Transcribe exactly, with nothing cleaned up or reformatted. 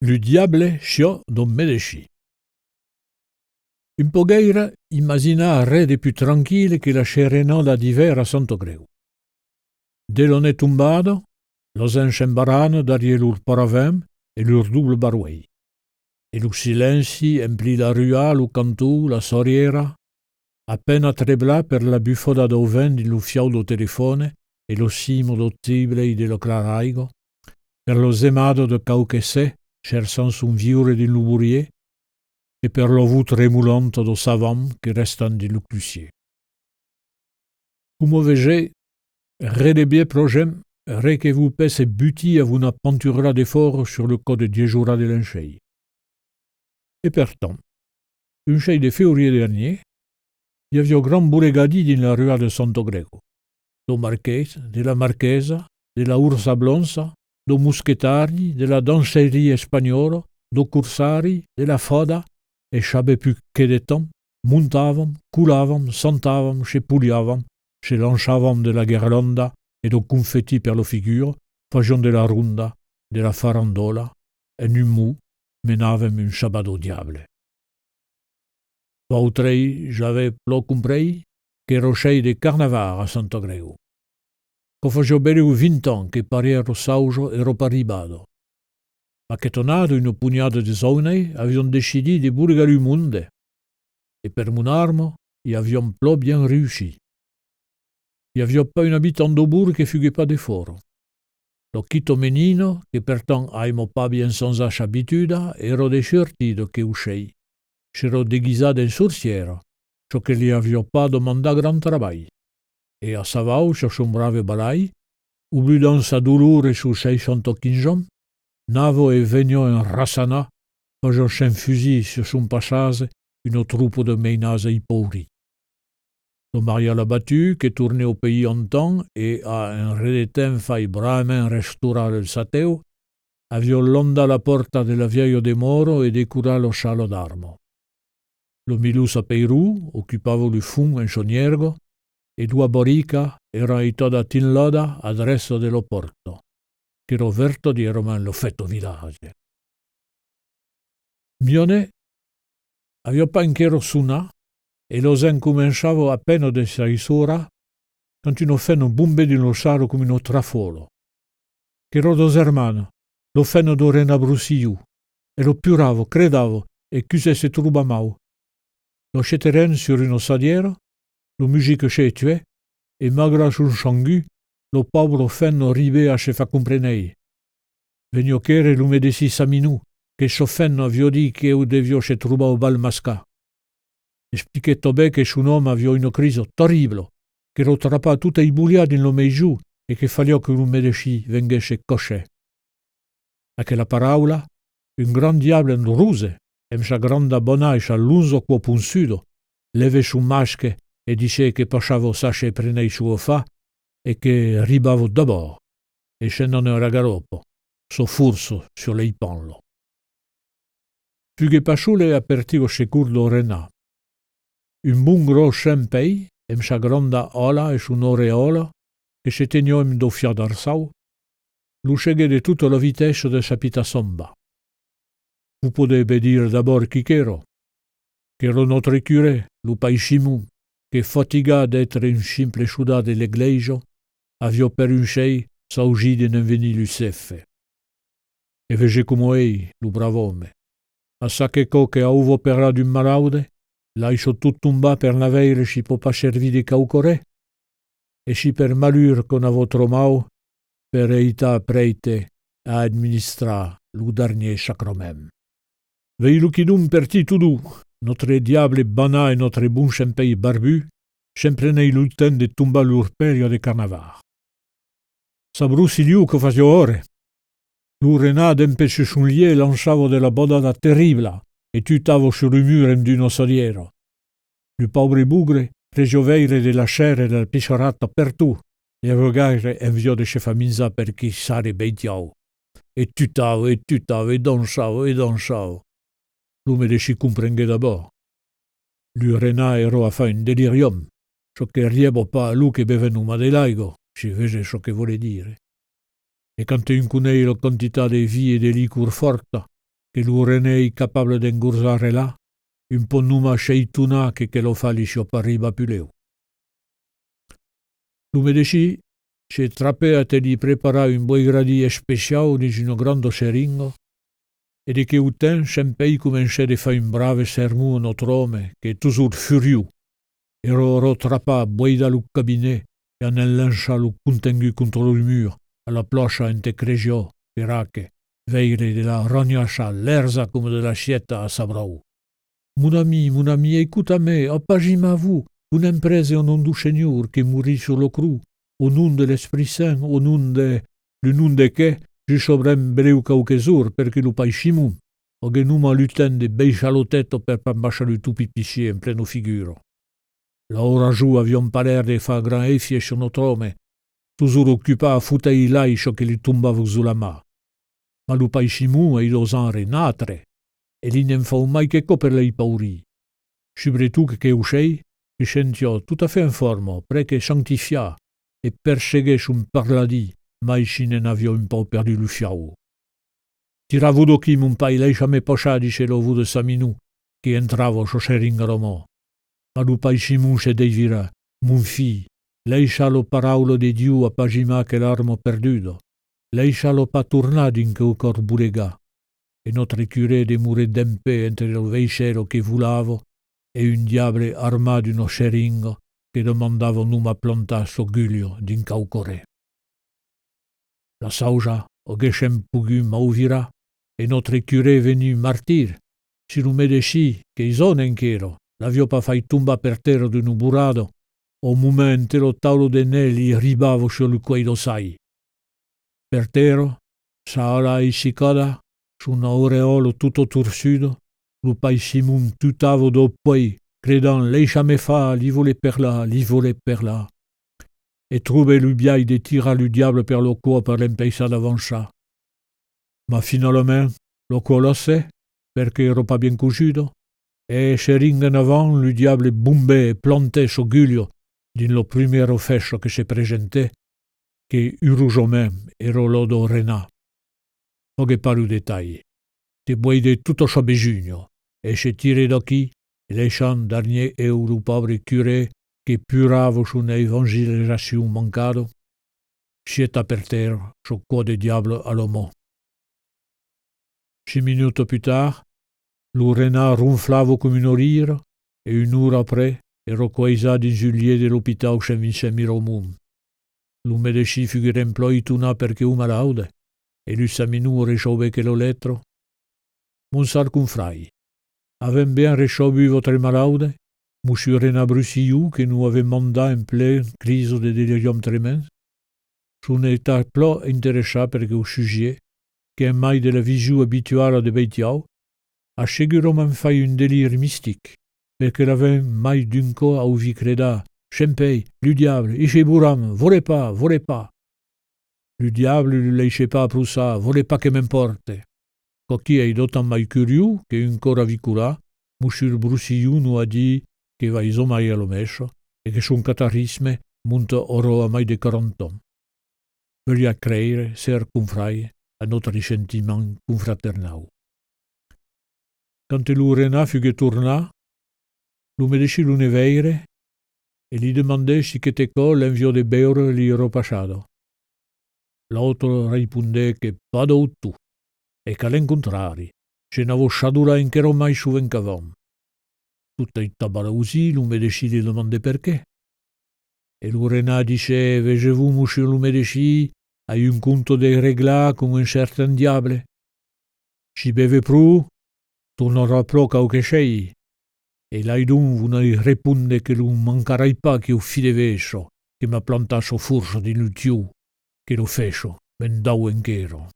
Lo diable siá dau Medecin. Un pauc gaire imaginava res de pus tranquille que la serenada d'ivèrn a Santa Creu. Dès la nuech tombada, las gents s'embarravan darrier lor paravent e lor doble barroèr. E lo silenci emplí la rua, lo canton, la sariera, a pena treblat per la bufada dau vent dins lo fiau dau telefòne e lo simo dau tiblei de la claraiga, per la gemada de quauque ser cherchant son viure dins lo borrier e per la votz tremolanta daus savans que restan dins lo clochier. Coma o vesètz, res de biais pro gents, res que vos pòsse butir a vos 'nar panturlar defòra sus lo còp de dietz oras de l'encheit. E pertant, un sieis de febrier dernier, i aviá grand bolegadís dins la rua de Santa Creu. Dau marqués, de la marquesa, de la Orsa Blancha, dau mosquetari, de la danceria espanhòla, dau corsari, de la fada, e sabe pus que de temps, montavan, colavan, chantavan, se polhavan, se lançavan de la guirlanda e dau confeti per la figura, fasián de la ronda, de la farandòla, en un mot, menavan un sabat dau diable. Vautrei, ja avètz plan comprés qu'èra sieis de carnaval a Santa Creu. Quò fasiá belèu vint ans que parièra chausa èra pas ribada. Maquetonada, una ponhada de jòunes avián decidit de bolegar lo monde, e per mon arma, i avián plan bien reüssit. I aviá pas un abitant dau borg que fuguèt pas defòra. La quita menina, que pertant aima pas bien chanjar s'abituda, èra de surtida queu sieis, s'èra deguisada en sorciera, çò que li aviá pas demandat grand trabalh. E a chavau sus son brave balai, oblidant sa dolor e sos seissanta quinze ans, nava e veniá en rachanar, fasiá s'enfugir sus son passatge una tropa de mainatges ipaurits. Lo marial abatut, que tornèt au país antan e a en res de temps fach bravament restaurar lo chatèu, aviá landat la pòrta de la vièlha demòra e decorat la sala d'arma. Lo milhor chapeiron ocupava lo fons en son ierga e doas barricas èran estadas tinladas a drecha de la pòrta, qu'èra vèrta dierament la fèsta au vilatge. Miènher aviá pas enquèra sonat e la gent començava a pena de s'aissaurar quand una femna bombèt dins la sala coma una trafòla. Qu'èra la germana, la femna dau Renat Brossilhon, e la plorava, credava e cusèt se trobar mau. La jetèrem sus una chadiera, la musica se tuèt e, malgrat son changut, la paubra femna arribèt a se far comprener. Veniá quèrre lo medecin Chaminon, que sa femna aviá dit queu deviá se trobar au bal mascat. Expliquèt tanben que son òme aviá una crisa terribla, qu'èra trapat tot esbolhat dins la maison e que faliá que lo medecin venguèsse còsser. Aquela paraula, un grand diable en roge, emb sa granda bana e sa lonja coa ponchuda, levèt son masque e dissèt que passava chasser prener son afar e que ribava d'abòrd, e se n'anèt a la galòpa, sa forcha sus l'espanla. Fuguèt pas solet a partir au secors dau Renat. Un bon gròs chien pei, emb sa granda ala e son aureòla, que se teniá emb dau fial d'archau, lo seguèt de tota la vitessa de sa pita chamba. Vos podètz ben dire d'abòrd qui qu'èra. Qu'èra nòstre curè, lo pair Simon, que, fatigat d'èstre un simple soldat de l'egleisa, aviá per un sieis chausit de ne'n venir lo chèfe. E vesètz coma es, lo brave òme. A chaque còp que auva parlar d'un malaude, laissa tot tombar per 'nar veire si pòt pas servir de quauqua ren, e si per malur quò 'nava tròp mau, per estar prèste a administrar lo darnier sacrament. Veiretz-lo quidonc partir tot doç, nòstre diable banat e nòstre bon chien pei barbut, se'n prenètz lo temps de tombar lor pèlha de carnaval. Sap Brossilhon quò fasiá òrre. Lo Renat, dempès sus son liech, lançava de las badadas terriblas e tutava sus lo mur emb d'una chadiera. Lo paubre bogre presiá veire de la chèrra e de la pissarrata pertot e aviá gaire enviá de se far minjar per queu sale bestiau. E tutava, e tutava, e dançava, e dançava. Lo medecin comprenguèt d'abòrd. Lo Renat èra a far un delirium, çò que rieba pas a los que beven nonmàs de l'aiga, si vesètz çò que vòle dire. E quand un coneish la quantitat de vin e de licor fòrta, que lo renèr ei capable d'engorjar ela, un pòt nonmàs s'estonar que quela fal i siá pas arribaa pus lèu. Lo medecin se trapèt a te li preparar un boiradís especiau dins una granda seringa, e de queu temps Sent Pèir comencèt de far un brave sermon a nòstre òme, que, totjorn furiós, èra ara trapat a boirar lo cabinet e a ne'n lançar lo contengut contra lo mur, a la plaça ente cresiá, per aquò, veire de la ranhassa lèrja coma de la sièta a Sabrau. Mon ami, mon ami, escota-me, apasim-vos, vos ne'n prèse au nom deu Senhor que morit sur la crotz, au nom de l'Esprit Sent, au nom de... Lo nom de qué? Jus sabrem benleu quauque jorn, perque lo pair Simon aguèt nonmàs lo temps de baissar la tèsta per pas massar lo topin pissier en plena figura. Las orasons avián pas l'aire de far grand efièch sus nòstre òme, totjorn ocupat a fotre a l'aiga çò que li tombava sus la man. Mas lo pair Simon ei d'uns autres, e li ne'n fau mai que quò per l'espaurir. Subretot que queu ser se sentiá tot a fach en forma, presque sanctifiat, e perseguèt son parladís, mai si ne'n aviá un pauc perdut lo fiau. Tiratz-vos d'aquí, mon pair, laissatz-me passar, dissèt la votz de Saminon, que entrava, sa seringa a la man. Mas lo pair Simon se desvirat. Mon filh, laissa la paraula de Dieu apasimar quela arma perduda. Laissa-la pas tornar dins queu còr bolegat. E nòstre curè demorèt dempè entre la vaissèla que volava e un diable armat d'una seringa que demandava nonmàs plantar s'agulha dins quauqua ren. La chausa aguèt sens pogut mau virar, e nòstre curè venut martir, si lo medecin, qu'es jòne enquera, l'aviá pas fach tombar per tèrra d'una borrada, au moment ente la taula de nèu li ribava sus lo cuelh d'ossal. Per tèrra, sa ala esquicada, son aureòla tota torçuda, lo pair Simon tutava dau puenh, credant: «Laissa-me far, li vòle parlar, li vòle parlar.» E trobèt lo biais de tirar lo diable per la cua per l'empechar d'avançar. Mas finalament, la cua laissèt, perque èra pas bien cosuda, e seringa en avant, lo diable bombèt e plantèt s'agulha dins la primièra fèssa que se presentèt, que urosament èra la dau Renat. Faguèt pas lo detalh. Se boirèt tota sa besunha e se tirèt d'aquí, laissant darnier eu lo paubre curè que purava son evangelizacion mancada, sietat per tèrra, sa cua de diable a la man. Cinc minutas pus tard, lo Renat ronflava coma una lira e, una ora après, èra coejat dins un liech de l'ospitau Sent Vincent Miramont. Lo medecin fuguèt plan estonat per queu malaude, e lo Saminon reçaubèt quela letra: «Mon char confraire, avèm ben reçaubut vòstre malaude, Mossur Renat Brussilhon, que nos avèt mandat en plen crisa de delirium tremens. Son estat plan interessat per queu sujet, qu'en mai de la vision abituala de bestiau, a segurament fach un deliri mistic, perque l'avèm mai d'un còp auvit cridar: Sent Pèir, lo diable, i se boram, vòle pas, vòle pas. Lo diable lo laisse pas aprochar, vòle pas que m'empòrte.» Quò-quí es d'autant mai curiós que, un còp avicolat, Mossur Brussilhon nos a dit que vai jamai a la messa e que son catarrisme monta ara a mai de quaranta ans. Voliatz creire, chèrs confraires, a nòstre sentiment confraternau. Quand lo Renat fuguèt tornat, lo medecin lo neguèt e li demandèt si queste còp l'enviá de beure li èra passada. L'autre respondèt que pas dau tot, e qu'a l'encontrari, se n'anava chadolar enquera mai sovent qu'avant. Tot estabalausit, lo medecin li demandèt perqué. E lo Renat dissèt: «Vesètz-vos, Mossur lo medecin, ai un compte de reglar coma un certen diable. Si bevètz pro, tornarà plan quauque ser, e laidonc vos n'ai respondre que lo mancarai pas, queu filh de vessa, que m'a plantat sa força dins lo tieu, que la fessa me'n dau enquera.»